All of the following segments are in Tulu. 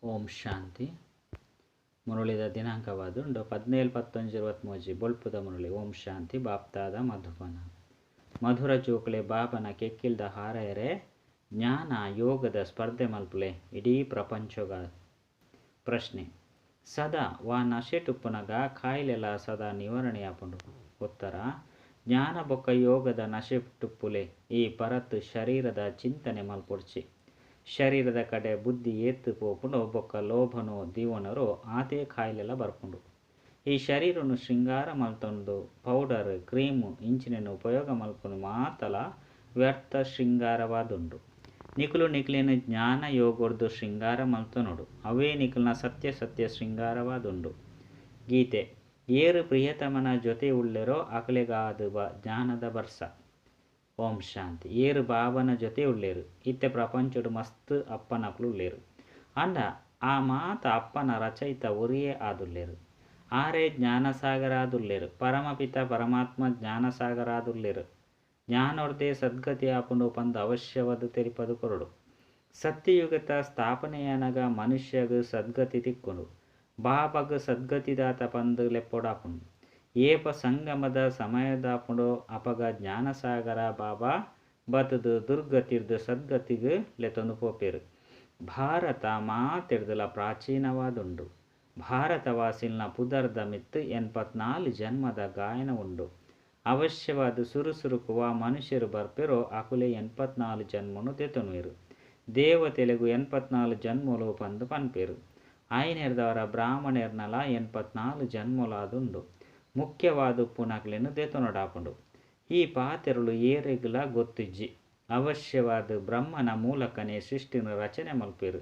ಓಂ ಶಾಂತಿ. ಮುರಳಿದ ದಿನಾಂಕವಾದುಂಡು 17-11-23. ಬೊಳ್ಪುದ ಮುರಳಿ. ಓಂ ಶಾಂತಿ. ಬಾಪ್ತಾದ ಮಧುಬನ. ಮಧುರ ಜೋಕುಲೆ, ಬಾಬನ ಕೆಕ್ಕಿಲ್ದ ಹಾರಯರೆ ಜ್ಞಾನ ಯೋಗದ ಸ್ಪರ್ಧೆ ಮಲ್ಪುಲೆ ಇಡೀ ಪ್ರಪಂಚೊಗ. ಪ್ರಶ್ನೆ: ಸದಾ ವಾ ನಶೆಟುಪ್ಪುನಗ ಕಾಯಿಲೆಲ ಸದಾ ನಿವಾರಣೆ ಆಪುಂಡು? ಉತ್ತರ: ಜ್ಞಾನ ಬೊಕ್ಕ ಯೋಗದ ನಶೆಟುಪ್ಪುಲೆ. ಈ ಪರತ್ ಶರೀರದ ಚಿಂತನೆ ಮಲ್ಪೊಡ್ಚಿ. ಶರೀರದ ಕಡೆ ಬುದ್ಧಿ ಏತ್ ಪೋಪುಂಡೋ ಬೊಕ್ಕ ಲೋಭನು ದೀವೊನರೋ ಆತೇ ಕಾಯಿಲೆಲ ಬರ್ಪುಂಡು. ಈ ಶರೀರನು ಶೃಂಗಾರ ಮಲ್ತೊಂದು ಪೌಡರ್, ಕ್ರೀಮ್ ಇಂಚಿನೆನ್ ಉಪಯೋಗ ಮಲ್ಪುನು ಮಾತಲ ವ್ಯರ್ಥ ಶೃಂಗಾರವಾದುಂಡು. ನಿಕುಲು ನಿಕ್ಲೆನ್ ಜ್ಞಾನ ಯೋಗೊಡ್ದು ಶೃಂಗಾರ ಮಲ್ತೊನೊಡು. ಅವ್ವೇ ನಿಕಲ್ನ ಸತ್ಯ ಸತ್ಯ ಶೃಂಗಾರವಾದುಂಡು. ಗೀತೆ, ಏರ್ ಪ್ರಿಯತಮನ ಜೊತೆ ಉಲ್ಲೆರೋ ಅಕಲೆಗಾದ್ ಜ್ಞಾನದ ಬರ್ಸ. ಓಂ ಶಾಂತಿ. ಏರ್ ಬಾಬನ ಜೊತೆ ಉಲ್ಲೆರ್? ಇತ್ತೆ ಪ್ರಪಂಚೊಡು ಮಸ್ತ್ ಅಪ್ಪನಕುಲು ಉಲ್ಲೆರ್. ಆಂಡ ಆ ಮಾತ ಅಪ್ಪನ ರಚಯಿತ ಒರಿಯೇ ಆದುಲ್ಲೆರ್. ಆರೇ ಜ್ಞಾನಸಾಗರ ಆದುಲ್ಲೆರ್. ಪರಮಪಿತ ಪರಮಾತ್ಮ ಜ್ಞಾನಸಾಗರ ಆದುಲ್ಲೆರ್. ಜ್ಞಾನೊರ್ದೇ ಸದ್ಗತಿ ಆಪುಂಡು ಪಂದ್ ಅವಶ್ಯವಾದ್ ತೆರಿಪದು ಕೊರೊಡು. ಸತ್ಯಯುಗತ ಸ್ಥಾಪನೆಯಾನಗ ಮನುಷ್ಯಗ್ ಸದ್ಗತಿ ತಿಕ್ಕುಂಡು. ಬಾಬಾಗ್ ಸದ್ಗತಿದಾತ ಪಂದ್ ಲೆಪ್ಪೊಡಾಪುಂಡು. ಏಪ ಸಂಗಮದ ಸಮಯದಾಪುಂಡೋ ಅಪಗ ಜ್ಞಾನಸಾಗರ ಬಾಬಾ ಬತ್ತ್ದ್ ದುರ್ಗತಿರ್ದ್ ಸದ್ಗತಿಗ್ ಲೆತೊಂದು ಪೋಪೆರ್. ಭಾರತ ಮಾತೆಡ್ದಲ ಪ್ರಾಚೀನವಾದುಂಡು. ಭಾರತವಾಸಿಲ್ನ ಪುದರ್ದ ಮಿತ್ತ್ ಎನ್ಪತ್ನಾಲ್ ಜನ್ಮದ ಗಾಯನ ಉಂಡು. ಅವಶ್ಯವಾದ್ ಸುರು ಸುರುಕು ವಾ ಮನುಷ್ಯರು ಬರ್ಪೆರೋ ಅಕುಲೇ ಎನ್ಪತ್ನಾಲ್ ಜನ್ಮನು ದೆತೊನುವೆರ್. ದೇವತೆಲೆಗ್ ಎನ್ಪತ್ನಾಲ್ ಜನ್ಮಲು ಪಂದ್ ಪನ್ಪೆರ್. ಆಯಿನೆರ್ದಾವರ ಬ್ರಾಹ್ಮಣೆರ್ನಲ ಎನ್ಪತ್ನಾಲ್ ಜನ್ಮಲಾದುಂಡು. ಮುಖ್ಯವಾದ್ ಉಪ್ಪುನಕ್ಲೆನ್ ದೆತೊನೊಡಾಪುಂಡು. ಈ ಪಾತೆರಲು ಏರೆಗ್ಲಾ ಗೊತ್ತಿಜ್ಜಿ. ಅವಶ್ಯವಾದ್ ಬ್ರಹ್ಮನ ಮೂಲಕನೇ ಸೃಷ್ಟಿನ್ ರಚನೆ ಮಲ್ಪುವೆರ್.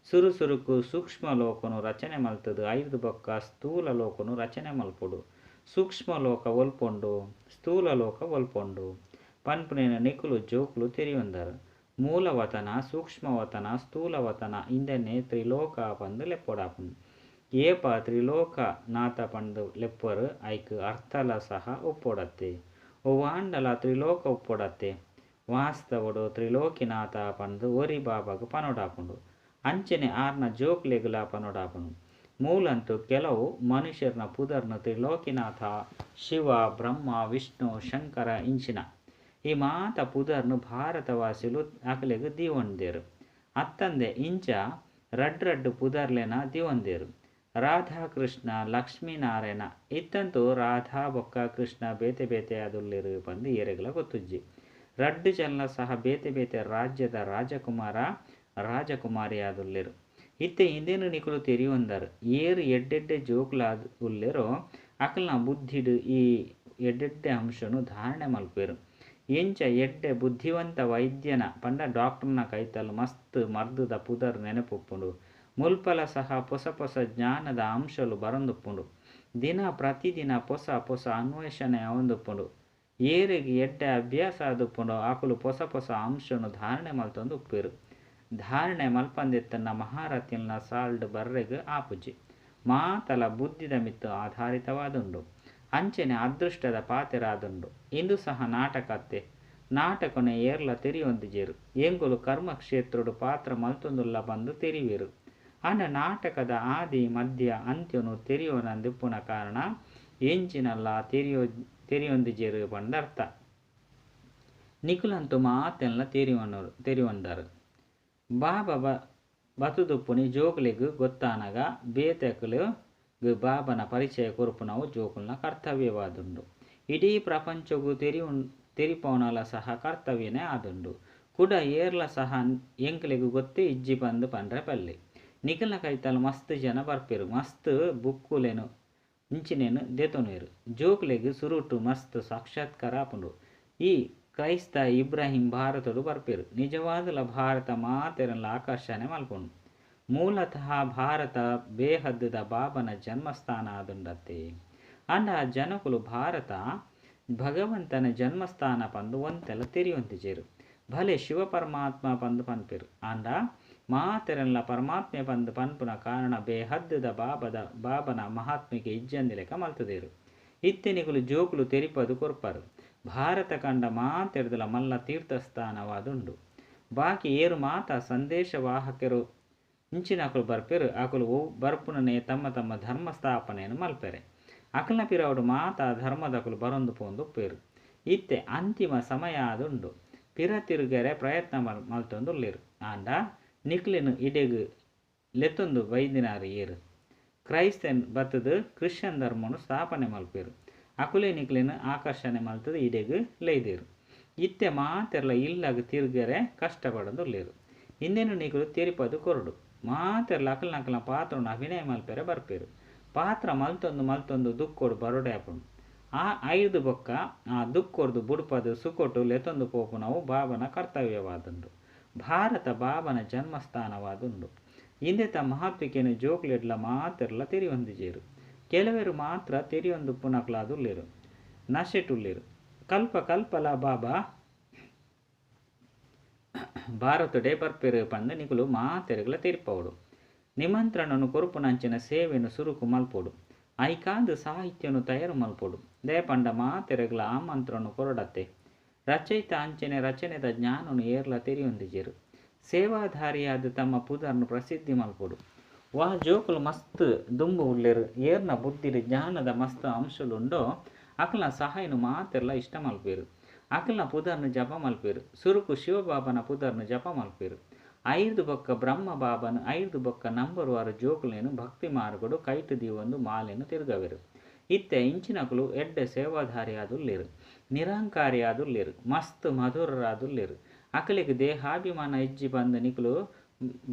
ಸುರು ಸುರುಕು ಸೂಕ್ಷ್ಮ ಲೋಕನು ರಚನೆ ಮಲ್ತುದು ಐರ್ದ್ ಬೊಕ್ಕ ಸ್ಥೂಲ ಲೋಕನು ರಚನೆ ಮಲ್ಪೊಡು. ಸೂಕ್ಷ್ಮ ಲೋಕ ಒಲ್ಪುಂಡು, ಸ್ಥೂಲ ಲೋಕ ಒಲ್ಪುಂಡು ಪನ್ಪುನೆನ್ ನಿಕುಲು ಜೋಕುಲು ತೆರಿಯೊಂದರ್. ಮೂಲವತನ, ಸೂಕ್ಷ್ಮವತನ, ಸ್ಥೂಲವತನ ಇಂದೆನೇ ತ್ರಿಲೋಕ ಪಂದ್ ಲೆಪ್ಪೊಡಾಪುಂಡು. ಏಪ ತ್ರಿಲೋಕ ನಾಥ ಪಂದ್ ಲೆಪ್ಪುವರ್ ಐಕ್ ಅರ್ಥಲ ಸಹ ಉಪ್ಪೊಡತ್ತೆ. ಒವ್ವಾಂಡಲ ತ್ರಿಲೋಕ ಉಪ್ಪೊಡತ್ತೆ. ವಾಸ್ತವಡ್ ತ್ರಿಲೋಕಿನಾಥ ಪಂದ್ ಒರಿ ಬಾಬಾಗ್ ಪನೊಡಾಪುಂಡು. ಅಂಚನೆ ಆರ್ನ ಜೋಕುಲೆಗ್ಲಾ ಪನೊಡಾಪುಂಡು. ಮೂಲಂತು ಕೆಲವು ಮನುಷ್ಯರ್ನ ಪುದರ್ನ್ ತ್ರಿಲೋಕಿನಾಥ, ಶಿವ, ಬ್ರಹ್ಮ, ವಿಷ್ಣು, ಶಂಕರ ಇಂಚಿನ ಈ ಮಾತ ಪುದರ್ನ್ ಭಾರತವಾಸಿಲು ಅಕಲೆಗ್ ದೀವೊಂದೆರ್. ಅತ್ತಂದೆ ಇಂಚ ರಡ್ಡ್ ರಡ್ಡ್ ಪುದರ್ಲೆನ ದೀವೊಂದೆರ್. ರಾಧಾ ಕೃಷ್ಣ, ಲಕ್ಷ್ಮೀ ನಾರಾಯಣ ಇತ್ತಂತೂ ರಾಧಾ ಬೊಕ್ಕ ಕೃಷ್ಣ ಬೇತೆ ಬೇತೆ ಆದುಲ್ಲೆರ್ ಪಂದ್ ಏರೆಗ್ಲಾ ಗೊತ್ತುಜ್ಜಿ. ರಡ್ಡ್ ಜನಲ ಸಹ ಬೇತೆ ಬೇತೆ ರಾಜ್ಯದ ರಾಜಕುಮಾರ ರಾಜಕುಮಾರಿ ಆದುಲ್ಲೆರ್. ಇತ್ತೆ ಇಂದೆನ್ ನಿಕುಲು ತೆರಿಯೊಂದರ್. ಏರ್ ಎಡ್ಡೆಡ್ಡೆ ಜೋಕುಲಾದ್ ಉಲ್ಲೆರೋ ಅಕಲ್ನ ಬುದ್ಧಿಡ್ ಈ ಎಡ್ಡೆಡ್ಡೆ ಅಂಶನು ಧಾರಣೆ ಮಲ್ಪುವೆರ್. ಎಂಚ ಎಡ್ಡೆ ಬುದ್ಧಿವಂತ ವೈದ್ಯನ ಪಂಡ ಡಾಕ್ಟರ್ನ ಕೈತಲ್ ಮಸ್ತ್ ಮರ್ದುದ ಪುದರ್ ನೆನಪುಪ್ಪುಂಡು. ಮುಲ್ಪಲ ಸಹ ಪೊಸ ಪೊಸ ಜ್ಞಾನದ ಅಂಶಲು ಬರೊಂದುಪ್ಪುಂಡು. ದಿನ ಪ್ರತಿದಿನ ಪೊಸ ಪೊಸ ಅನ್ವೇಷಣೆ ಆವೊಂದುಪ್ಪುಂಡು. ಏರೆಗ್ ಎಡ್ಡೆ ಅಭ್ಯಾಸ ಆದುಪ್ಪುಂಡೋ ಅಕುಲು ಪೊಸ ಪೊಸ ಅಂಶನು ಧಾರಣೆ ಮಲ್ತೊಂದು ಉಪ್ಪುವೆರ್. ಧಾರಣೆ ಮಲ್ಪಂದೆತ್ತನ್ನ ಮಹಾರಥಿಲ್ನ ಸಾಲ್ಡ್ ಬರ್ರೆಗ್ ಆಪುಜಿ. ಮಾತಲ ಬುದ್ಧಿದ ಮಿತ್ತ್ ಆಧಾರಿತವಾದುಂಡು. ಅಂಚನೆ ಅದೃಷ್ಟದ ಪಾತೆರ ಆದುಂಡು. ಇಂದು ಸಹ ನಾಟಕ ಅತ್ತೆ. ನಾಟಕನು ಏರ್ಲ ತೆರಿಯೊಂದಿಜೆರ್. ಎಂಕುಲು ಕರ್ಮ ಕ್ಷೇತ್ರಡ್ ಪಾತ್ರ ಮಲ್ತೊಂದುಲ್ಲ ಪಂದ್ ತೆರಿಯುವೆರ್. ಆಂಡ ನಾಟಕದ ಆದಿ, ಮಧ್ಯ, ಅಂತ್ಯನು ತೆರಿಯೊನಂದಿಪ್ಪುನ ಕಾರಣ ಎಂಚಿನಲ ತೆರಿಯೊಂದಿಜೆರ್ ಪಂದ್ ಅರ್ಥ. ನಿಕುಲಂತೂ ಮಾತೆನ್ಲ ತೆರಿಯೊಂದರ್. ಬಾಬಾ ಬತ್ತುದುಪ್ಪುನಿ ಜೋಕುಲೆಗ್ ಗೊತ್ತಾನಗ ಬೇತೆಕುಲು ಬಾಬನ ಪರಿಚಯ ಕೊರ್ಪುನವು ಜೋಕುಲ್ನ ಕರ್ತವ್ಯವಾದುಂಡು. ಇಡೀ ಪ್ರಪಂಚೊಗು ತೆರಿಪೋನಲ ಸಹ ಕರ್ತವ್ಯನೇ ಆದುಂಡು. ಕುಡ ಏರ್ಲ ಸಹ ಎಂಕ್ಲೆಗ್ ಗೊತ್ತೇ ಇಜ್ಜಿ ಪಂದ್ ಪನ್ರೆ ಬಲ್ಲಿ. ನಿಕಲ್ನ ಕೈತಲ್ ಮಸ್ತ್ ಜನ ಬರ್ಪೆರ್. ಮಸ್ತ್ ಬುಕ್ಕುಲೆನ್ ಇಂಚಿನೆನ್ ದೆತೊನುವೆರ್. ಜೋಕುಲೆಗ್ ಸುರುಟು ಮಸ್ತ್ ಸಾಕ್ಷಾತ್ಕಾರ ಆಪುಂಡು. ಈ ಕ್ರೈಸ್ತ ಇಬ್ರಾಹಿಂ ಭಾರತೊಡು ಬರ್ಪೆರ್. ನಿಜವಾದುಲ ಭಾರತ ಮಾತೆರೆನ್ಲ ಆಕರ್ಷಣೆ ಮಲ್ಪುಂಡು. ಮೂಲತಃ ಭಾರತ ಬೇಹದ್ದ ಬಾಬನ ಜನ್ಮಸ್ಥಾನ ಆದುಂಡತ್ತೆ. ಆಂಡ ಜನಕುಲು ಭಾರತ ಭಗವಂತನ ಜನ್ಮಸ್ಥಾನ ಪಂದ್ ಒಂತೆಲ ತೆರಿಯೊಂದಿಜೆರ್. ಭಲೆ ಶಿವ ಪರಮಾತ್ಮ ಪಂದ್ ಪನ್ಪೆರ್. ಆಂಡ ಮಾತೆರೆನ್ಲ ಪರಮಾತ್ಮೆ ಪಂದ್ ಪನ್ಪುನ ಕಾರಣ ಬೇಹದ್ದ ಬಾಬನ ಮಹಾತ್ಮೆಗೆ ಇಜ್ಜಂದಿಲೆಕ ಮಲ್ತುದೆರ್. ಇತ್ತೆ ನಿಕುಲು ಜೋಕುಲು ತೆರಿಪದು ಕೊರ್ಪರ್. ಭಾರತ ಖಂಡ ಮಾತೆರ್ದಲ ಮಲ್ಲ ತೀರ್ಥಸ್ಥಾನವಾದುಂಡು. ಬಾಕಿ ಏರು ಮಾತ ಸಂದೇಶವಾಹಕರು ಇಂಚಿನಕುಲು ಬರ್ಪೆರ್ ಅಕುಲು ಬರ್ಪುನನೇ ತಮ್ಮ ತಮ್ಮ ಧರ್ಮ ಸ್ಥಾಪನೆಯನ್ನು ಮಲ್ಪೆರೆ. ಅಕಲ್ನ ಪಿರವುಡು ಮಾತಾ ಧರ್ಮದಕುಲು ಬರೊಂದು ಪೋಂದುಪ್ಪೆರ್. ಇತ್ತೆ ಅಂತಿಮ ಸಮಯ ಆದುಂಡು. ಪಿರ ತಿರುಗರೆ ಪ್ರಯತ್ನ ಮಲ್ತೊಂದುಲ್ಲೆರ್. ಆಂಡ ನಿಕ್ಲೆನ್ ಇಡೆಗ್ ಲೆತ್ತೊಂದು ಬೈದಿನಾರ್ ಏರ್? ಕ್ರೈಸ್ತೆನ್ ಬತ್ತ್ದ್ ಕ್ರಿಶ್ಚಿಯನ್ ಧರ್ಮೊನು ಸ್ಥಾಪನೆ ಮಲ್ಪೆರ್. ಅಕುಲೇ ನಿಕ್ಲೆನ್ ಆಕರ್ಷಣೆ ಮಲ್ತ್ದ್ ಇಡೆಗ್ ಲೈದೆರ್. ಇತ್ತೆ ಮಾತೆರ್ಲ ಇಲ್ಲಗ್ ತಿರುಗರೆ ಕಷ್ಟ ಪಡೊಂದುಲ್ಲೆರ್. ಇಂದೆನ್ ನಿಕುಲು ತೆರಿಪಾದ್ ಕೊರೊಡು. ಮಾತೆರ್ಲ ಅಕಲ್ನಕಲ್ನ ಪಾತ್ರೊನು ಅಭಿನಯ ಮಲ್ಪೆರೆ ಬರ್ಪೆರ್. ಪಾತ್ರ ಮಲ್ತೊಂದು ಮಲ್ತೊಂದು ದುಕ್ಕೊಡು ಬರೊಡೆ ಆಪುಂಡು. ಆ ಐರ್ದ್ ಬೊಕ್ಕ ಆ ದುಕ್ಕೊರ್ದು ಬುಡ್ಪದ್ ಸುಖೊಟು ಲೆತ್ತೊಂದು ಪೋಪುನವು ಬಾಬನ ಕರ್ತವ್ಯವಾದುಂಡು. ಭಾರತ ಬಾಬನ ಜನ್ಮಸ್ಥಾನವಾದುಂಡು. ಇಂದೆತ ಮಹತ್ವಿಕೆನ್ ಜೋಕ್ಲೆಡ್ಲ ಮಾತೆರ್ಲ ತೆರಿಯೊಂದಿಜೆರ್. ಕೆಲವೆರ್ ಮಾತ್ರ ತೆರಿಯೊಂದುಪ್ಪುನಕುಲಾದುಲ್ಲೆರ್. ನಶೆಟುಲ್ಲೆರ್. ಕಲ್ಪ ಕಲ್ಪಲ ಬಾಬಾ ಭಾರತೊಡೇ ಬರ್ಪೆರ್ ಪಂದ್ ನಿಕುಲು ಮಾತೆರೆಗ್ಲ ತೆರಿಪಾವೊಡು. ನಿಮಂತ್ರಣನ್ ಕೊರ್ಪುನಂಚಿನ ಸೇವೆನ್ ಸುರುಕು ಮಲ್ಪೊಡು. ಐಕಾದ್ ಸಾಹಿತ್ಯೊನು ತಯಾರು ಮಲ್ಪೊಡು. ದಾಯೆ ಪಂಡ ಮಾತೆರೆಗ್ಲ ಆಮಂತ್ರಣ ಕೊರೊಡತ್ತೆ. ರಚಯಿತ ಅಂಚೆನೆ ರಚನೆದ ಜ್ಞಾನೊನು ಏರ್ಲಾ ತೆರಿಯೊಂದಿಜೆರ್. ಸೇವಾಧಾರಿಯಾದ್ ತಮ್ಮ ಪುದರ್ನ್ ಪ್ರಸಿದ್ಧಿ ಮಲ್ಪೊಡು. ವಾ ಜೋಕುಲು ಮಸ್ತ್ ದುಂಬು ಉಲ್ಲೆರ್, ಏರ್ನ ಬುದ್ಧಿಡ್ ಜ್ಞಾನದ ಮಸ್ತ್ ಅಂಶಲು ಉಂಡೋ ಅಕಲ್ನ ಸಹಾಯನ್ ಮಾತೆರ್ಲಾ ಇಷ್ಟ ಮಲ್ಪುವೆರ್. ಅಕಲ್ನ ಪುದರ್ನ್ ಜಪ ಮಲ್ಪುವೆರ್. ಸುರುಕು ಶಿವಬಾಬನ ಪುದರ್ನ್ ಜಪ ಮಲ್ಪುವೆರ್. ಐರ್ದ್ ಬೊಕ್ಕ ಬ್ರಹ್ಮ ಬಾಬನ್ ಐರ್ದ್ ಬೊಕ್ಕ ನಂಬರ್ ವಾರ್ ಜೋಕುಲೆನ್ ಭಕ್ತಿ ಮಾರ್ಗಡ್ ಕೈಟ್ ದೀವೊಂದು ಮಾಲೆನ್ ತಿರ್ಗವೆರ್. ಇತ್ತೆ ಇಂಚಿನಕುಲು ಎಡ್ಡೆ ಸೇವಾಧಾರಿ ಆದುಲ್ಲೆರ್. ನಿರಂಕಾರಿ ಆದುಲ್ಲೆರ್. ಮಸ್ತ್ ಮಧುರರಾದುಲ್ಲೆರ್. ಅಕಲೆಗ್ ದೇಹಾಭಿಮಾನ ಇಜ್ಜಿ ಪಂದ್ ನಿಕುಲು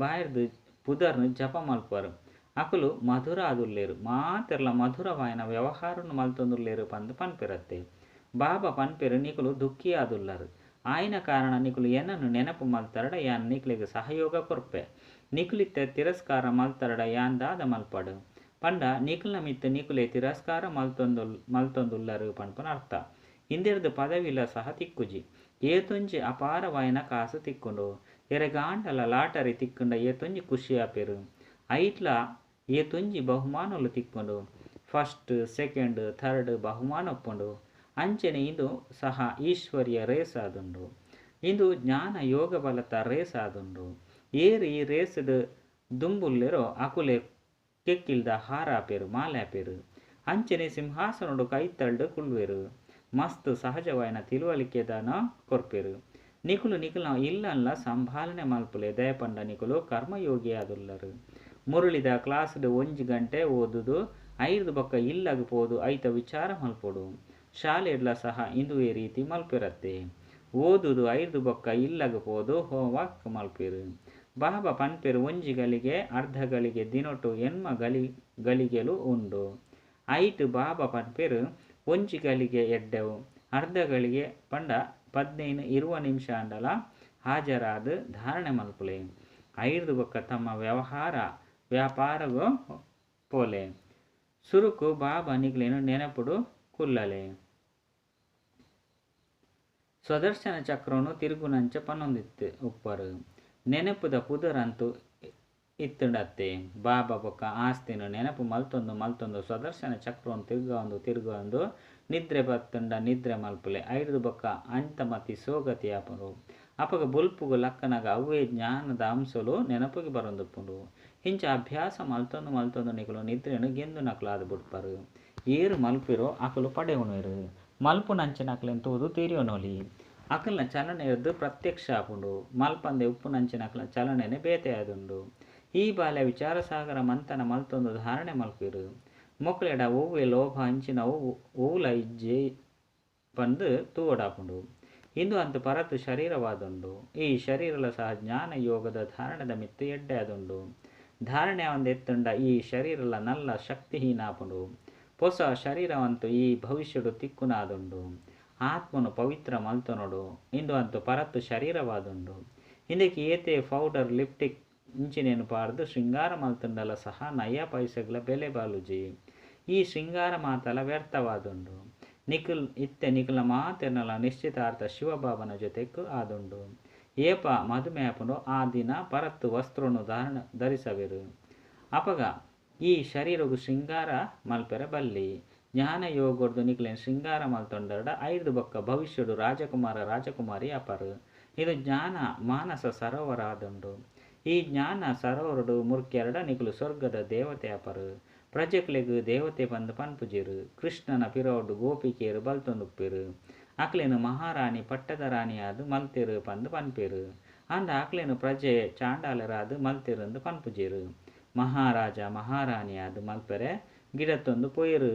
ಬಾಯಿರ್ದ್ ಪುದರ್ನ್ ಜಪ ಮಲ್ಪುವರ್. ಅಕುಲು ಮಧುರ ಆದುಲ್ಲೆರ್. ಮಾತೆರ್ಲ ಮಧುರವಾಯಿನ ವ್ಯವಹಾರನ್ ಮಲ್ತೊಂದುಲ್ಲೆರ್ ಪಂದ್ ಪನ್ಪೆರತ್ತೆ. ಬಾಬಾ ಪನ್ಪೆರ್ ನಿಕುಲು ದುಃಖಿ ಆದುಲ್ಲರ್. ಆಯಿನ ಕಾರಣ ನಿಕುಲು ಎನನ್ ನೆನಪು ಮಲ್ತರ್ಡ ಯಾನ್ ನಿಕ್ಲೆಗ್ ಸಹಯೋಗ ಕೊರ್ಪೆ. ನಿಕುಲಿತ್ತೆ ತಿರಸ್ಕಾರ ಮಲ್ತರ್ಡ ಯಾನ್ ದಾದ ಮಲ್ಪಡ್? ಪಂಡ ನಿಕಲ್ನ ಮಿತ್ತ್ ನಿಕುಲೇ ತಿರಸ್ಕಾರ ಮಲ್ತೊಂದುಲ್ಲರ್ ಪನ್ಪುನ ಅರ್ಥ. ಇಂದೆರ್ದ್ ಪದವಿಲ ಸಹ ತಿಕ್ಕುಜಿ. ಏತೊಂಜಿ ಅಪಾರವಾಯಿನ ಕಾಸ್ ತಿಕ್ಕುಂಡು. ಎರೆಗಾಂಡಲ ಲಾಟರಿ ತಿಕ್ಕುಂಡ ಏತೊಂಜಿ ಖುಷಿ ಆಪೆರ್. ಐಟ್ಲ ಏತೊಂಜಿ ಬಹುಮಾನೊಲು ತಿಕ್ಕುಂಡು. ಫಸ್ಟ್, ಸೆಕೆಂಡ್, ಥರ್ಡ್ ಬಹುಮಾನ ಉಪ್ಪುಂಡು. ಅಂಚೆನೆ ಇಂದು ಸಹ ಈಶ್ವರ್ಯ ರೇಸ್ ಆದುಂಡು. ಇಂದು ಜ್ಞಾನ ಯೋಗ ಬಲತ ರೇಸ್ ಆದುಂಡು. ಏರ್ ಈ ರೇಸ್ಡ್ ದುಂಬುಲ್ಲೆರೋ ಅಕುಲೇ ಕೆಕ್ಕಿಲ್ದ ಹಾರ ಆಪೆರ್, ಮಾಲೆ ಆಪೆರ್. ಅಂಚೆನೆ ಸಿಂಹಾಸನೊಡು ಕೈತಲ್ಡ್ ಕುಲ್ಲುವೆರ್. ಮಸ್ತ್ ಸಹಜವಾಯಿನ ತಿಳುವಳಿಕೆದಾನ ಕೊರ್ಪೆರ್. ನಿಕುಲು ನಿಕಲ್ನ ಇಲ್ಲನ್ಲ ಸಂಭಾಲನೆ ಮಲ್ಪುಲೆ. ದಯ ಪಂಡ ನಿಕುಲು ಕರ್ಮಯೋಗಿ ಆದುಲ್ಲರ್. ಮುರಳಿದ ಕ್ಲಾಸ್ಡ್ ಒಂಜಿ ಗಂಟೆ ಓದುದು ಐರ್ದ್ ಬೊಕ್ಕ ಇಲ್ಲಗ್ ಪೋದು ಐತ ವಿಚಾರ ಮಲ್ಪೊಡು. ಶಾಲೆಡ್ಲ ಸಹ ಇಂದುವೆ ರೀತಿ ಮಲ್ಪೆರತ್ತೆ. ಓದುದು ಐರ್ದ್ ಬೊಕ್ಕ ಇಲ್ಲಗ್ ಪೋದು ಹೋಂವರ್ಕ್ ಮಲ್ಪೆರ್. ಬಾಬಾ ಪನ್ಪೆರ್ ಒಂಜಿ ಗಳಿಗೆ ಅರ್ಧ ಗಳಿಗೆ ದಿನೊಟು 8 ಗಳಿಗೆಲು ಉಂಡು. ಐಟ್ ಬಾಬಾ ಪನ್ಪೆರ್ ಒಂಜಿ ಗಳಿಗೆ ಎಡ್ಡೆವು. ಅರ್ಧ ಗಳಿಗೆ ಪಂಡ 15-20 ನಿಮಿಷ ಆಂಡಲ ಹಾಜರಾದ್ ಧಾರಣೆ ಮಲ್ಪುಲೆ. ಐರ್ದ್ ಬೊಕ್ಕ ತಮ್ಮ ವ್ಯವಹಾರ ವ್ಯಾಪಾರಗು ಪೋಲೆ. ಸುರುಕು ಬಾಬಾ ನಿಕ್ಲೆನ್ ನೆನಪುಡು ಕುಲ್ಲಲೆ. ಸ್ವದರ್ಶನ ಚಕ್ರನು ತಿರುಗುನಂಚ ಪನೊಂದಿತ್ತು ಉಪ್ಪರು. ನೆನಪುದ ಪುದರಂತೂ ಇತ್ತುಂಡತ್ತೆ. ಬಾಬಾ ಬೊಕ್ಕ ಆಸ್ತಿನ ನೆನಪು ಮಲ್ತೊಂದು ಮಲ್ತೊಂದು ಸ್ವದರ್ಶನ ಚಕ್ರವನ್ನು ತಿರುಗಾವೊಂದು ತಿರುಗಾವೊಂದು ನಿದ್ರೆ ಬತ್ತುಂಡ ನಿದ್ರೆ ಮಲ್ಪುಲೆ. ಐರ್ದ್ ಬೊಕ್ಕ ಅಂತಮತಿ ಸೋಗತಿ ಆಪುಂಡು. ಅಪಗ ಬೊಲ್ಪುಗು ಲಕ್ಕನಗ ಅವ್ವೇ ಜ್ಞಾನದ ಅಂಶಲು ನೆನಪುಗೆ ಬರೊಂದುಪ್ಪುಂಡು. ಇಂಚ ಅಭ್ಯಾಸ ಮಲ್ತೊಂದು ಮಲ್ತೊಂದು ನಿಕುಲು ನಿದ್ರೆನ್ ಗೆಂದುನಕುಲಾದ್ ಬುಡ್ಪರು. ಏರ್ ಮಲ್ಪಿರೋ ಅಕುಲು ಪಡೆಯುಣೆರ್. ಮಲ್ಪುನಂಚಿನಕಲೆನ್ ತೂದು ತೆರಿಯೊನೊಲಿ. ಅಕಲ್ನ ಚಲನೆರ್ದ್ ಪ್ರತ್ಯಕ್ಷ ಆಪುಂಡು. ಮಲ್ಪಂದೆ ಉಪ್ಪುನಂಚಿನಕಲ್ನ ಚಲನೆನೆ ಬೇತೆ ಆದುಂಡು. ಈ ಬಾಲೆ ವಿಚಾರಸಾಗರ ಮಂಥನ ಮಲ್ತೊಂದು ಧಾರಣೆ ಮಲ್ಪುವೆರ್. ಮೊಕಲೆಡ ಒವ್ವೆ ಲೋಭ ಇಂಚಿನವು ಒವುಲ ಇಜ್ಜಿ ಪಂದ್ ತೂವೊಡಾಪುಂಡು. ಇಂದು ಅಂತು ಪರತ್ ಶರೀರವಾದುಂಡು. ಈ ಶರೀರಲ ಸಹ ಜ್ಞಾನ ಯೋಗದ ಧಾರಣೆದ ಮಿತ್ತ್ ಎಡ್ಡೆ ಆದುಂಡು. ಧಾರಣೆ ಆವಂದೆ ಇತ್ತುಂಡ ಈ ಶರೀರಲ ನಲ್ಲ ಶಕ್ತಿಹೀನ ಆಪುಂಡು. ಪೊಸ ಶರೀರವಂತು ಈ ಭವಿಷ್ಯಡು ತಿಕ್ಕುನಾದುಂಡು. ಆತ್ಮನು ಪವಿತ್ರ ಮಲ್ತೊನೊಡು. ಇಂದು ಅಂತು ಪರತ್ ಶರೀರವಾದುಂಡು. ಇಂದೆಕ್ ಏತೆ ಪೌಡರ್ ಲಿಪ್ಟಿಕ್ ಇಂಚಿನೇನು ಪಾಡ್ದ್ ಶೃಂಗಾರ ಮಲ್ತುಂಡಲ ಸಹ ನಯ ಪೈಸೆಗ್ಲ ಬೆಲೆ ಬಾಲುಜಿ. ಈ ಶೃಂಗಾರ ಮಾತಲ ವ್ಯರ್ಥವಾದುಂಡು. ನಿಕುಲ್ ಇತ್ತೆ ನಿಕಲ್ನ ಮಾತೆರ್ನಲ ನಿಶ್ಚಿತಾರ್ಥ ಶಿವಬಾಬನ ಜೊತೆಕ್ ಆದುಂಡು. ಏಪ ಮದುಮೆ ಆಪುಂಡೋ ಆ ದಿನ ಪರತ್ ವಸ್ತ್ರನು ಧರಿಸವೆರು. ಅಪಗ ಈ ಶರೀರಗು ಶೃಂಗಾರ ಮಲ್ಪೆರೆ ಬಲ್ಲಿ. ಜ್ಞಾನ ಯೋಗರ್ದು ನಿಕ್ಲೆನ್ ಶೃಂಗಾರ ಮಲ್ತೊಂಡರ್ಡ ಐರ್ದ್ ಬೊಕ್ಕ ಭವಿಷ್ಯಡು ರಾಜಕುಮಾರ ರಾಜಕುಮಾರಿ ಆಪರು. ಇದು ಜ್ಞಾನ ಮಾನಸ ಸರೋವರ ಆದುಂಡು. ಈ ಜ್ಞಾನ ಸರೋವರಡು ಮುರ್ಕೆರಡ ನಿಕುಲು ಸ್ವರ್ಗದ ದೇವತೆ ಆಪರು. ಪ್ರಜೆಕ್ಲೆಗ್ ದೇವತೆ ಪಂದ್ ಪನ್ಪುಜೆರ್. ಕೃಷ್ಣನ ಪಿರವುಡು ಗೋಪಿಕೆಯರು ಬಲ್ತೊಂದುಪ್ಪೆರು. ಅಕ್ಲೆನ್ ಮಹಾರಾಣಿ ಪಟ್ಟದ ರಾಣಿಯಾದ್ ಮಲ್ತೆರು ಪಂದ್ ಪನ್ಪೆರು. ಆಂಡ ಅಕ್ಲೆನ್ ಪ್ರಜೆ ಚಾಂಡಾಲರಾದ್ ಮಲ್ತೆರು ಪನ್ಪುಜೆರು. ಮಹಾರಾಜ ಮಹಾರಾಣಿಯಾದ್ ಮಲ್ಪೆರೆ ಗಿಡತ್ತೊಂದು ಪೋಯೆರು.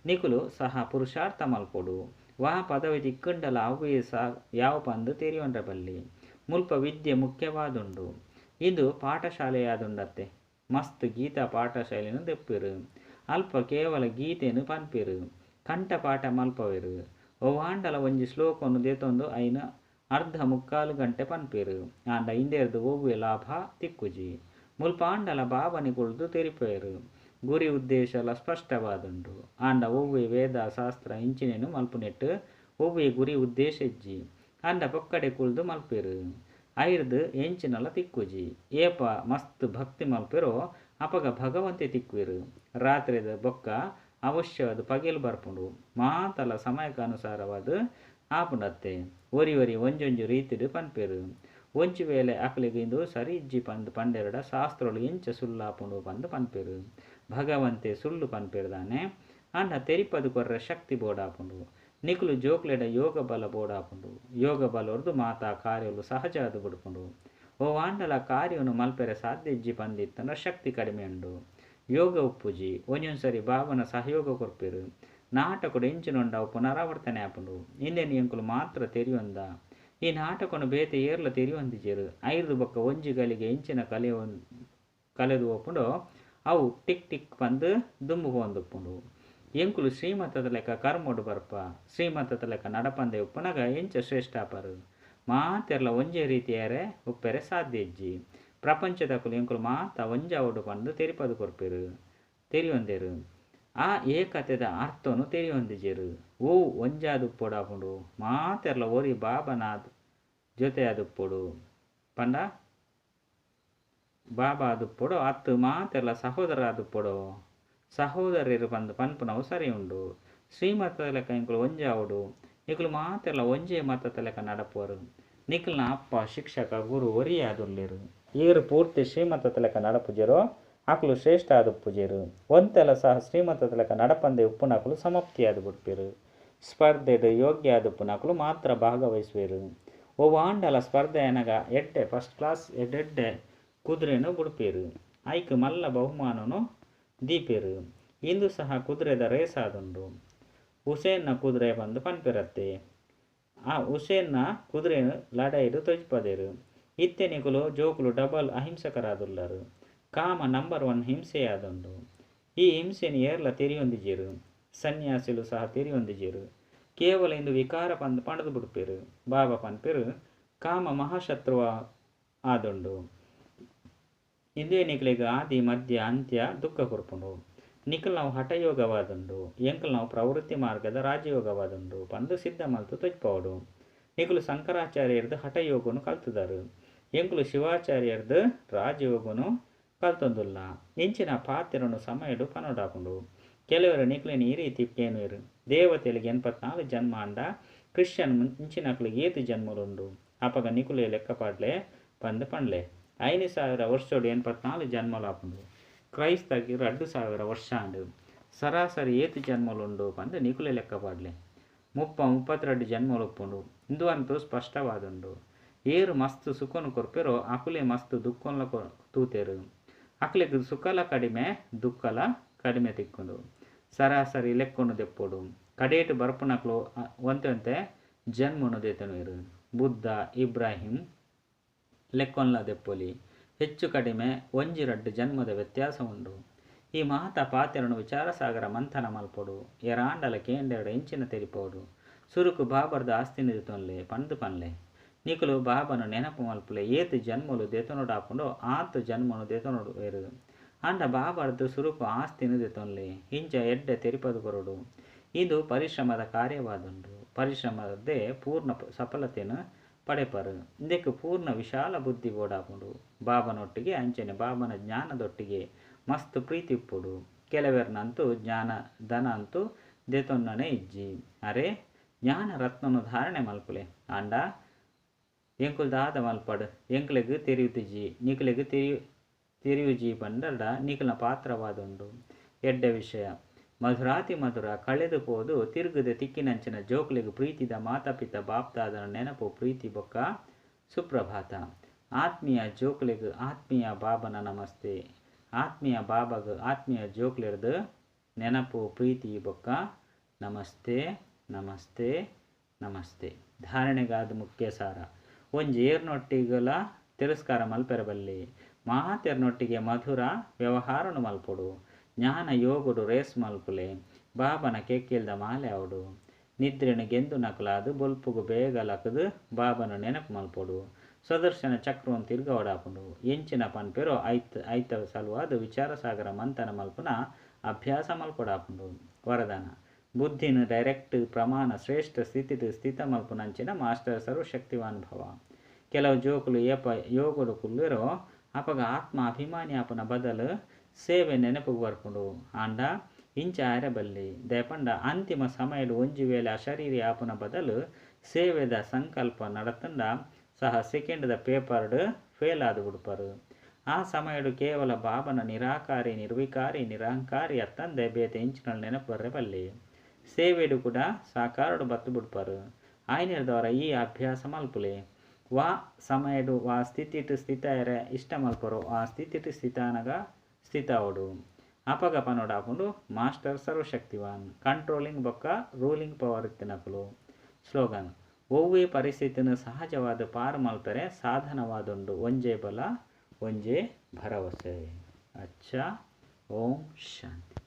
ನಿಕುಲು ಸಹ ಪುರುಷಾರ್ಥ ಮಲ್ಪೊಡು. ವಾ ಪದವಿ ತಿಕ್ಕುಂಡಲ ಅವ್ವೇ ಯಾವ ಪಂದ್ ತೆರಿಯೊನ್ರೆ ಬಲ್ಲಿ. ಮುಲ್ಪ ವಿದ್ಯೆ ಮುಖ್ಯವಾದುಂಡು. ಇಂದು ಪಾಠಶಾಲೆಯಾದುಂಡತ್ತೆ. ಮಸ್ತ್ ಗೀತಾ ಪಾಠಶಾಲೆನ್ ದೆಪ್ಪೆರು. ಅಲ್ಪ ಕೇವಲ ಗೀತೆನ್ ಪನ್ಪೆರು. ಕಂಠಪಾಠ ಮಲ್ಪವೆರು. ಒವ್ವಾಂಡಲ ಒಂಜಿ ಶ್ಲೋಕನು ದೆತೊಂದು ಐನ್ ಅರ್ಧ ಮುಕ್ಕಾಲು ಗಂಟೆ ಪನ್ಪೆರು. ಆಂಡ ಇಂದೆರ್ದ್ ಒವ್ವೆ ಲಾಭ ತಿಕ್ಕುಜಿ. ಮುಲ್ಪ ಆಂಡಲ ಬಾಬನೆ ಕುಲ್ದು ತೆರಿಪೆರು. ಗುರಿ ಉದ್ದೇಶಲ ಸ್ಪಷ್ಟವಾದುಂಡು. ಆಂಡ ಒವ್ವೆ ವೇದ ಶಾಸ್ತ್ರ ಇಂಚಿನೆನು ಮಲ್ಪುನೆಟ್ ಒವ್ವೆ ಗುರಿ ಉದ್ದೇಶ ಇಜ್ಜಿ. ಆಂಡ ಪೊಕ್ಕಡೆ ಕುಲ್ದು ಮಲ್ಪೆರು. ಐರ್ದ್ ಎಂಚಿನಲ ತಿಕ್ಕುಜಿ. ಏಪ ಮಸ್ತ್ ಭಕ್ತಿ ಮಲ್ಪೆರೋ ಅಪಗ ಭಗವಂತೆ ತಿಕ್ಕುವೆರು. ರಾತ್ರೆದ ಬೊಕ್ಕ ಅವಶ್ಯವಾದ ಪಗೆಲು ಬರ್ಪುಂಡು. ಮಾತಲ ಸಮಯಕ್ಕೆ ಅನುಸಾರವಾದ ಆಪುಂಡತ್ತೆ. ಒರಿ ಒರಿ ಒಂಜೊಂಜಿ ರೀತಿಡ್ ಪನ್ಪೆರು. ಒಂಜಿ ವೇಳೆ ಅಕ್ಲೆಗ್ ಇಂದು ಸರಿ ಇಜ್ಜಿ ಪಂದ್ ಪಂಡೆರಡ ಶಾಸ್ತ್ರಗಳು ಎಂಚ ಸುಳ್ಳಾಪುಂಡು ಪಂದ್ ಪನ್ಪೆರು. ಭಗವಂತೆ ಸುಳ್ಳು ಪನ್ಪೆರು ದಾನೆ. ಆಂಡ ತೆರಿಪದು ಕೊರ್ರೆ ಶಕ್ತಿ ಬೋಡಾಪುಂಡು. ನಿಕುಲು ಜೋಕ್ಲೆಡ ಯೋಗ ಬಲ ಬೋಡಾಪುಂಡು. ಯೋಗ ಬಲೊರ್ದು ಮಾತಾ ಕಾರ್ಯಲು ಸಹಜ ಆದ್ ಬುಡ್ಪುಂಡು. ಒವ್ವಾಂಡಲ ಕಾರ್ಯನು ಮಲ್ಪೆರೆ ಸಾಧ್ಯ ಇಜ್ಜಿ ಪಂದಿತ್ತಂಡ ಶಕ್ತಿ ಕಡಿಮೆ ಉಂಡು. ಯೋಗ ಉಪ್ಪುಜಿ. ಒಂಜೊಂದು ಸರಿ ಬಾಬನ ಸಹಯೋಗ ಕೊರ್ಪೆರು. ನಾಟಕಡು ಎಂಚಿನೊಂಡು ಅವು ಪುನರಾವರ್ತನೆ ಆಪುಂಡು. ಇಂದೆನ್ ಎಂಕುಲು ಮಾತ್ರ ತೆರಿಯೊಂದ. ಈ ನಾಟಕನು ಬೇತೆ ಏರ್ಲ ತೆರಿಯೊಂದಿಜೆರು. ಐರ್ದ್ ಬೊಕ್ಕ ಒಂಜಿ ಗಳಿಗೆ ಎಂಚಿನ ಕಲೆದು ಪೋಪುಂಡೋ ಅವು ಟಿಕ್ ಟಿಕ್ ಪಂದ್ ದುಂಬು ಪೋವೊಂದುಪ್ಪುಂಡು. ಎಂಕುಲು ಶ್ರೀಮತದ ಲೆಕ್ಕ ಕರ್ಮೊಡು ಬರ್ಪ. ಶ್ರೀಮತದ ಲೆಕ್ಕ ನಡಪಂದೆ ಉಪ್ಪುನಗ ಎಂಚ ಶ್ರೇಷ್ಠ ಆಪರು. ಮಾತೆರ್ಲ ಒಂಜೇ ರೀತಿಯಾರೆ ಉಪ್ಪೆರೆ ಸಾಧ್ಯ ಇಜ್ಜಿ. ಪ್ರಪಂಚದಕುಲು ಎಂಕುಲು ಮಾತ ಒಂಜಾವೊಡು ಪಂದ್ ತೆರಿಪದು ಕೊರ್ಪೆರು. ತೆರಿಯೊಂದೆರು. ಆ ಏಕತೆದ ಅರ್ಥನು ತೆರಿಯೊಂದಿಜೆರು. ಓ ಒಂಜಾದ್ ಉಪ್ಪೊಡಾಪುಂಡು. ಮಾತೆರ್ಲ ಒರಿ ಬಾಬನಾದ್ ಜೊತೆಯಾದುಪ್ಪೊಡು. ಪಂಡ ಬಾಬಾ ಆದುಪ್ಪೊಡು ಅತ್ತು ಮಾತೆರ್ಲ ಸಹೋದರ ಆದುಪ್ಪೊಡು. ಸಹೋದರರು ಪಂದ್ ಪನ್ಪುನವು ಸರಿ ಉಂಡು. ಶ್ರೀಮತದ ಲೆಕ್ಕ ಎಂಕುಲು ಒಂಜಾವೊಡು. ನಿಕುಲು ಮಾತೆರ್ಲ ಒಂಜೇ ಮತದ ಲೆಕ್ಕ ನಡಪುವರು. ನಿಕುಲ್ನ ಅಪ್ಪ ಶಿಕ್ಷಕ ಗುರು ಒರಿಯಾದುಲ್ಲೆರು. ಏರು ಪೂರ್ತಿ ಶ್ರೀಮತದ ಲೆಕ್ಕ ನಡಪುಜೆರೋ ಅಕುಲು ಶ್ರೇಷ್ಠ ಆದುಪ್ಪುಜೆರು. ಒಂತೆಲ ಸಹ ಶ್ರೀಮತದ ಲೆಕ್ಕ ನಡಪಂದೆ ಉಪ್ಪುನಕುಲು ಸಮಾಪ್ತಿಯಾದ್ ಬಿಡ್ಪೆರು. ಸ್ಪರ್ಧೆಡ್ ಯೋಗ್ಯ ಆದುಪ್ಪುನಕುಲು ಮಾತ್ರ ಭಾಗವಹಿಸುವೆರು. ಒವ್ವಾಂಡಲ ಸ್ಪರ್ಧೆ ಅನಗ ಎಡ್ಡೆ ಫಸ್ಟ್ ಕ್ಲಾಸ್ ಎಡ್ಡೆಡ್ಡೆ ಕುದುರೆನು ಬುಡ್ಪೆರು. ಐಕ್ ಮಲ್ಲ ಬಹುಮಾನನು ದೀಪೆರು. ಇಂದು ಸಹ ಕುದುರೆದ ರೇಸ್ ಆದುಂಡು. ಹುಸೇನ್ನ ಕುದುರೆ ಪಂದ್ ಪನ್ಪೆರತ್ತೆ. ಆ ಹುಸೇನ್ನ ಕುದುರೆನು ಲಡಾಯಿಡ್ ತೊಜಿಪದೆರು. ಇತ್ತೆ ನಿಕುಲು ಜೋಕುಲು ಡಬಲ್ ಅಹಿಂಸಕರಾದುಲ್ಲರು. ಕಾಮ ನಂಬರ್ 1 ಹಿಂಸೆಯಾದುಂಡು. ಈ ಹಿಂಸೆನು ಏರ್ಲ ತೆರಿಯೊಂದಿಜೆರು. ಸನ್ಯಾಸಿಲು ಸಹ ತೆರಿಯೊಂದಿಜೆರು. ಕೇವಲ ಇಂದು ವಿಕಾರ ಪಂದ್ ಪಂಡ್ದು ಬಿಡ್ಪೆರು. ಬಾಬಾ ಪನ್ಪೆರು ಕಾಮ ಮಹಾಶತ್ರುವ ಆದುಂಡು. ಇಂದುವೆ ನಿಕುಲೆಗ್ ಆದಿ ಮಧ್ಯ ಅಂತ್ಯ ದುಃಖ ಕೊರ್ಪುಂಡು. ನಿಕುಲ್ ನಾವು ಹಠಯೋಗವಾದುಂಡು. ಎಂಕುಲ್ ನಾವು ಪ್ರವೃತ್ತಿ ಮಾರ್ಗದ ರಾಜಯೋಗವಾದುಂಡು ಪಂದ್ ಸಿದ್ಧ ಮಲ್ತು ತೊಜ್ಪವೊಡು. ನಿಕುಲು ಶಂಕರಾಚಾರ್ಯರ್ದು ಹಠಯೋಗನು ಕಲ್ತುದರು. ಎಂಕುಲು ಶಿವಾಚಾರ್ಯರ್ದು ರಾಜಯೋಗನು ಕಲ್ತೊಂದುಲ್ಲ. ಇಂಚಿನ ಪಾತ್ರನು ಸಮಯಡು ಪನೊಡಾಪುಂಡು. ಕೆಲವರು ನಿಕುಲೆನ್ ಈ ರೀತಿ ಕೇನುವೆರು. ದೇವತೆಗಳಿಗೆ 84 ಜನ್ಮ ಅಂಡ ಕ್ರಿಶ್ಚಿಯನ್ ಇಂಚಿನಕ್ಲೆಗ್ ಏತು ಜನ್ಮಲುಂಡು. ಅಪಗ ನಿಕುಲೆ ಲೆಕ್ಕ ಪಾಡ್ಲೆ ಪಂದ್ ಪಂಡ್ಲೆ. 5000 ವರ್ಷಡು 84 ಜನ್ಮಲಾಪುಂಡು. ಕ್ರೈಸ್ತಗೆ 2000 ವರ್ಷ ಅಂಡು. ಸರಾಸರಿ ಏತು ಜನ್ಮಲುಂಡು ಪಂದ್ ನಿಕುಲೆ ಲೆಕ್ಕ ಪಾಡ್ಲೆ. 30-32 ಜನ್ಮಲುಪ್ಪುಂಡು. ಇಂದು ಅಂತೂ ಸ್ಪಷ್ಟವಾದುಂಡು. ಏರು ಮಸ್ತ್ ಸುಖನು ಕೊರ್ಪೆರೋ ಅಕುಲೆ ಮಸ್ತ್ ದುಃಖನ್ಲ ತೂತೆರು. ಅಕ್ಲೆಗ್ ಸುಖಲ ಕಡಿಮೆ ದುಃಖಲ ಕಡಿಮೆ ತಿಕ್ಕುಂಡು. ಸರಾಸರಿ ಲೆಕ್ಕೊನು ದೆಪ್ಪೊಡು. ಕಡೇಟು ಬರ್ಪುನಕ್ಲು ಒಂತೆ ಒಂತೆ ಜನ್ಮನು ದೆತೊನುವೆರು. ಬುದ್ಧ ಇಬ್ರಾಹಿಂ ಲೆಕ್ಕೊನ್ಲ ದೆಪ್ಪೊಲಿ. ಹೆಚ್ಚು ಕಡಿಮೆ 1-2 ಜನ್ಮದ ವ್ಯತ್ಯಾಸ ಉಂಡು. ಈ ಮಾತ ಪಾತ್ರನು ವಿಚಾರಸಾಗರ ಮಂಥನ ಮಲ್ಪೊಡು. ಏರಾಂಡಲ ಕೇಂಡೆರಡ ಎಂಚಿನ ತೆರಿಪೋಡು. ಸುರುಕು ಬಾಬರ್ದ ಆಸ್ತಿನ ದೆತೊನ್ಲೆ ಪಂದ್ ಪನ್ಲೆ. ನಿಕುಲು ಬಾಬನು ನೆನಪು ಮಲ್ಪುಲೆ. ಏತು ಜನ್ಮಲು ದೆತೊನುಡಾಪುಂಡೋ ಆತು ಜನ್ಮನು ದೆತೊನುಡುವೆರು. ಆಂಡ ಬಾಬರ್ದು ಸುರುಕು ಆಸ್ತಿನ ದೆತೊನ್ಲೆ. ಇಂಚ ಎಡ್ಡೆ ತೆರಿಪದು ಕೊರೊಡು. ಇದು ಪರಿಶ್ರಮದ ಕಾರ್ಯವಾದುಂಡು. ಪರಿಶ್ರಮದೇ ಪೂರ್ಣ ಸಫಲತೆಯನ್ನು ಪಡೆಪರು. ಇಂದಕ್ಕೆ ಪೂರ್ಣ ವಿಶಾಲ ಬುದ್ಧಿ ಬೋಡಾಪುಂಡು. ಬಾಬನೊಟ್ಟಿಗೆ ಅಂಚನೆ ಬಾಬನ ಜ್ಞಾನದೊಟ್ಟಿಗೆ ಮಸ್ತ್ ಪ್ರೀತಿ ಉಪ್ಪುಡು. ಕೆಲವರ್ನಂತೂ ಜ್ಞಾನ ಧನ ಅಂತೂ ದೆತೊನ್ನನೆ ಇಜ್ಜಿ. ಅರೆ ಜ್ಞಾನ ರತ್ನನು ಧಾರಣೆ ಮಲ್ಪುಲೆ. ಆಂಡ ಎಂಕುಲು ದಾದ ಮಲ್ಪಡು ಎಂಕ್ಲೆಗ್ ತೆರಿಯುತಿಜಿ ನಿಕ್ಲೆಗ್ ತೆರಿಯುಜಿ ಪಂಡರ್ಡ ನಿಕ್ಲೆನ ಪಾತ್ರವಾದುಂಡು. ಎಡ್ಡೆ ವಿಷಯ. ಮಧುರಾತಿ ಮಧುರ ಕಳೆದು ಪೋದು ತಿರುಗದ ತಿಕ್ಕಿನಂಚಿನ ಜೋಕ್ಲೆಗ್ ಪ್ರೀತಿದ ಮಾತಾಪಿತ ಬಾಪ್ದಾದನ ನೆನಪು ಪ್ರೀತಿ ಬೊಕ್ಕ ಸುಪ್ರಭಾತ. ಆತ್ಮೀಯ ಜೋಕ್ಲೆಗ್ ಆತ್ಮೀಯ ಬಾಬನ ನಮಸ್ತೆ. ಆತ್ಮೀಯ ಬಾಬಗ್ ಆತ್ಮೀಯ ಜೋಕ್ಲೆರ್ದ್ ನೆನಪು ಪ್ರೀತಿ ಬೊಕ್ಕ ನಮಸ್ತೆ ನಮಸ್ತೆ ನಮಸ್ತೆ. ಧಾರಣೆಗಾದ ಮುಖ್ಯ ಸಾರ. ಒಂಜಿ ಏರ್ನೊಟ್ಟಿಗಲ ತಿರಸ್ಕಾರ ಮಲ್ಪೆರೆ ಬಲ್ಲಿ. ಮಾತೆರ್ನೊಟ್ಟಿಗೆ ಮಧುರ ವ್ಯವಹಾರನು ಮಲ್ಪೊಡು. ಜ್ಞಾನ ಯೋಗಡು ರೇಸ್ ಮಲ್ಪುಲೆ. ಬಾಬನ ಕೆಕ್ಕಿಲ್ದ ಮಾಲೆ ಅವಡು. ನಿದ್ರೆನು ಗೆಂದು ನಕಲಾದು ಬೊಲ್ಪುಗು ಬೇಗ ಲಕದು ಬಾಬನ ನೆನಪು ಮಲ್ಪೊಡು. ಸ್ವದರ್ಶನ ಚಕ್ರವನ್ನು ತಿರ್ಗವಡಾಪುಂಡು. ಎಂಚಿನ ಪನ್ಪೆರೋ ಐತ ಸಲುವಾದ ವಿಚಾರಸಾಗರ ಮಂಥನ ಮಲ್ಪುನ ಅಭ್ಯಾಸ ಮಲ್ಪೊಡಾಪುಂಡು. ವರದಾನ. ಬುದ್ಧಿನ ಡೈರೆಕ್ಟ್ ಪ್ರಮಾಣ ಶ್ರೇಷ್ಠ ಸ್ಥಿತಿಟ್ ಸ್ಥಿತ ಮಲ್ಪುನಂಚಿನ ಮಾಸ್ಟರ್ ಸರ್ವಶಕ್ತಿವಾನ್ ಭವ. ಕೆಲವು ಜೋಕುಲು ಏಪ ಯೋಗಡು ಕುಲ್ಲೆರೋ ಅಪಗ ಆತ್ಮ ಅಭಿಮಾನಿ ಆಪುನ ಬದಲು ಸೇವೆ ನೆನಪುಗು ಬರ್ಪುಂಡು. ಆಂಡ ಇಂಚ ಆರೆ ಬಲ್ಲಿ. ದಯಪಂಡ ಅಂತಿಮ ಸಮಯಡ್ ಒಂಜಿ ವೇಳೆ ಅಶರೀರಿ ಆಪುನ ಬದಲು ಸೇವೆದ ಸಂಕಲ್ಪ ನಡತಂಡ ಸಹ ಸೆಕೆಂಡ್ದ ಪೇಪರ್ಡ್ ಫೇಲ್ ಆದ್ ಬಿಡ್ಪರು. ಆ ಸಮಯಡ್ ಕೇವಲ ಬಾಬನ ನಿರಾಕಾರಿ ನಿರ್ವಿಕಾರಿ ನಿರಹಂಕಾರಿ ಅತ್ತಂದೆ ಬೇತೆ ಇಂಚಿನ ನೆನಪು ಬರ್ರೆ ಬಲ್ಲಿ. ಸೇವೆಡು ಕೂಡ ಸಾಕಾರಡು ಬತ್ತು ಬಿಡ್ಪರು. ಆಯ್ನಿರ್ದವರ ಈ ಅಭ್ಯಾಸ ಮಲ್ಪುಲೆ. ವಾ ಸಮಯಡು ವಾ ಸ್ಥಿತಿಟ್ ಸ್ಥಿತ ಎರೆ ಇಷ್ಟ ಮಲ್ಪರು ಆ ಸ್ಥಿತಿಟ್ ಸ್ಥಿತಾನಗ ಸ್ಥಿತ ಅವಡು. ಅಪಗ ಪನೋಡಾಪುಂಡು ಮಾಸ್ಟರ್ ಸರ್ವಶಕ್ತಿವಾನ್ ಕಂಟ್ರೋಲಿಂಗ್ ಬೊಕ್ಕ ರೂಲಿಂಗ್ ಪವರ್ ಇತ್ತಿನಕುಲು. ಸ್ಲೋಗನ್. ಒವ್ವೇ ಪರಿಸ್ಥಿತಿನ ಸಹಜವಾದ ಪಾರು ಮಲ್ಪೆರೆ ಸಾಧನವಾದುಂಡು. ಒಂಜೇ ಬಲ ಒಂಜೇ ಭರವಸೆ. ಅಚ್ಚಾ. ಓಂ ಶಾಂತಿ.